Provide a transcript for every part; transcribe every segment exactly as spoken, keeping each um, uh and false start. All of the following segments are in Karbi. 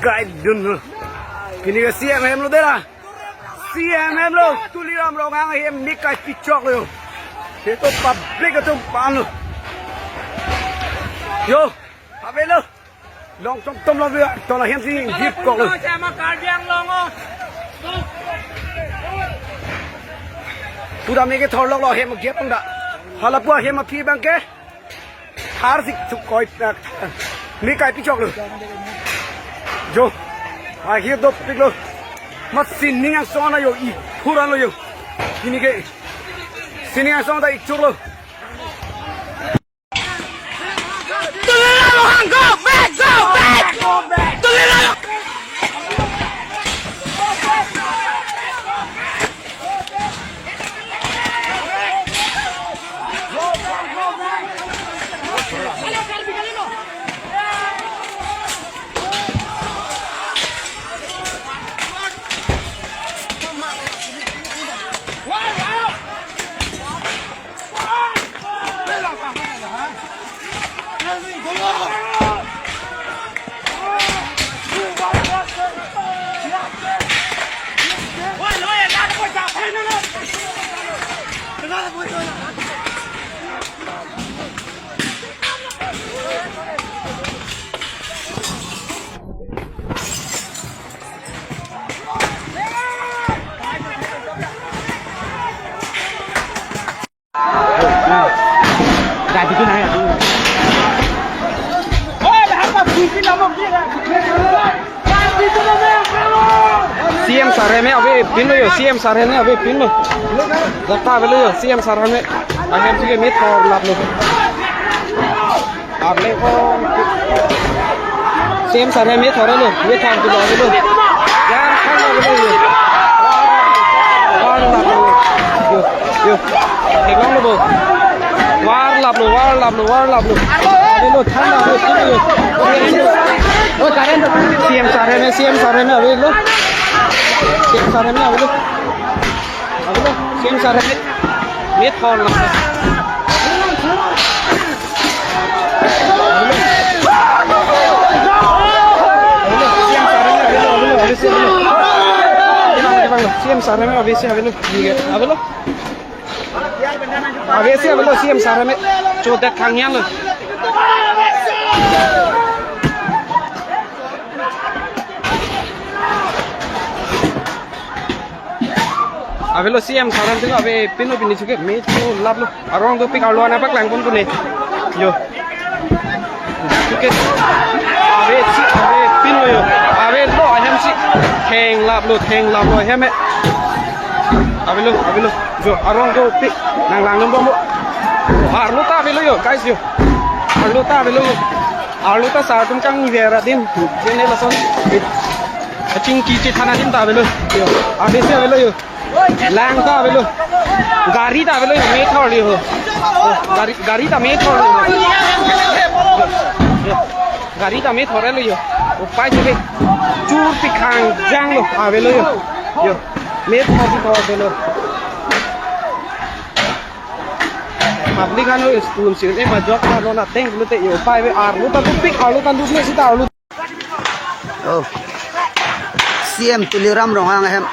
Kai dun lo. Pini ke C M ahem lo dera. C M ahem lo. Tuliram Ronghang ahem ne kai pichok lo. Ito public atum aphan lo. Yo. Avelo. Long tong tom lo via. Tola ahem si hip kok lo. Pura meke thorlok lo ahem gep ong da. Hala pu ahem aphi abang ke. Har sik chuk koi, eh, ne kai pichok lo. Jo. Ahir dopik lo. Mat sining angsong na yo i pura lo yo. Pini ke. Sining angsong ta ik chur lo. Tuliram Ronghang, go back, go back. Tuliram. C M sir ahem avepin lo yo, C M sir ahem avepin lo. Jata avelo yo, C M sir ahem, ahem si ke methor lap lo. Arle ko. C M sir ahem methor lo, methor tu lo lo. Yar khan lo lo. War lap lo. Yo, yo. Theklong lo bo. War lap lo, war lap lo, war lap lo. Avelo, than lo, avelo, than lo. O, current. C M sir ahem, C M sir ahem avelo. C M sir ahem avelo. Avelo, C M sir ahem. Methor lo. C M sir ahem avelo, avelo, avelo, avelo. C M sir ahem avesi avelo. Avelo. Avesi avelo C M sir ahem. Chodet khangyang lo. Avelo C M sir ahem si avepin lo pini chuke methor lap lo. Arong dopik arlo ana paklang pon pune. Yo. Chuke. Avesi avepin lo yo. Avelo ahem si. Theng lap lo, theng lap lo ahem e. Avelo, avelo. Yo, arong dopik. Nang lang nang bom lo. Arlo ta avelo yo, guys yo. Arlo ta avelo yo. Arlo ta sar atum kangver adim. Jene lason. Achingki chethan adim ta avelo. Yo. Avesi avelo yo. Lang ta avelo. Gari ta avelo yo, methor lo yo. Gari, gari ta methor lo yo. Gari ta methor lo yo. Upai chuke. Chur ti khangjang lo avelo yo. Yo. Methor si thor avelo. Public ano school si ne majok ta lo na teng lo te yo. Upai ave arlo ta dopik, arlo ta dopik sita arlo. Oh. C M Tuliram Ronghang ahem.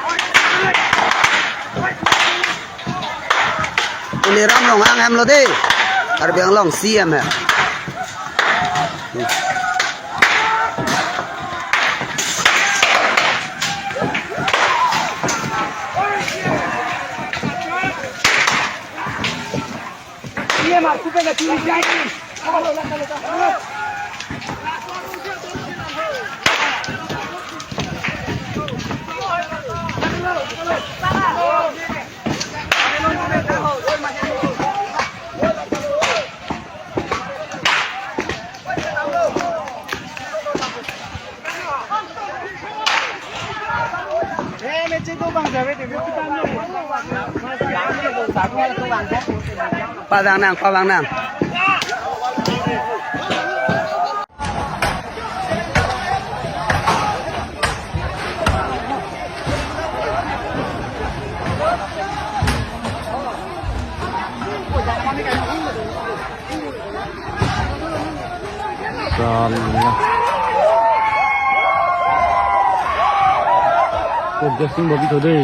Tuliram Ronghang ahem lo de. Karbi Anglong C M ahem. Pavang nang, pavang nang. Ko Jasing Bobby Tode.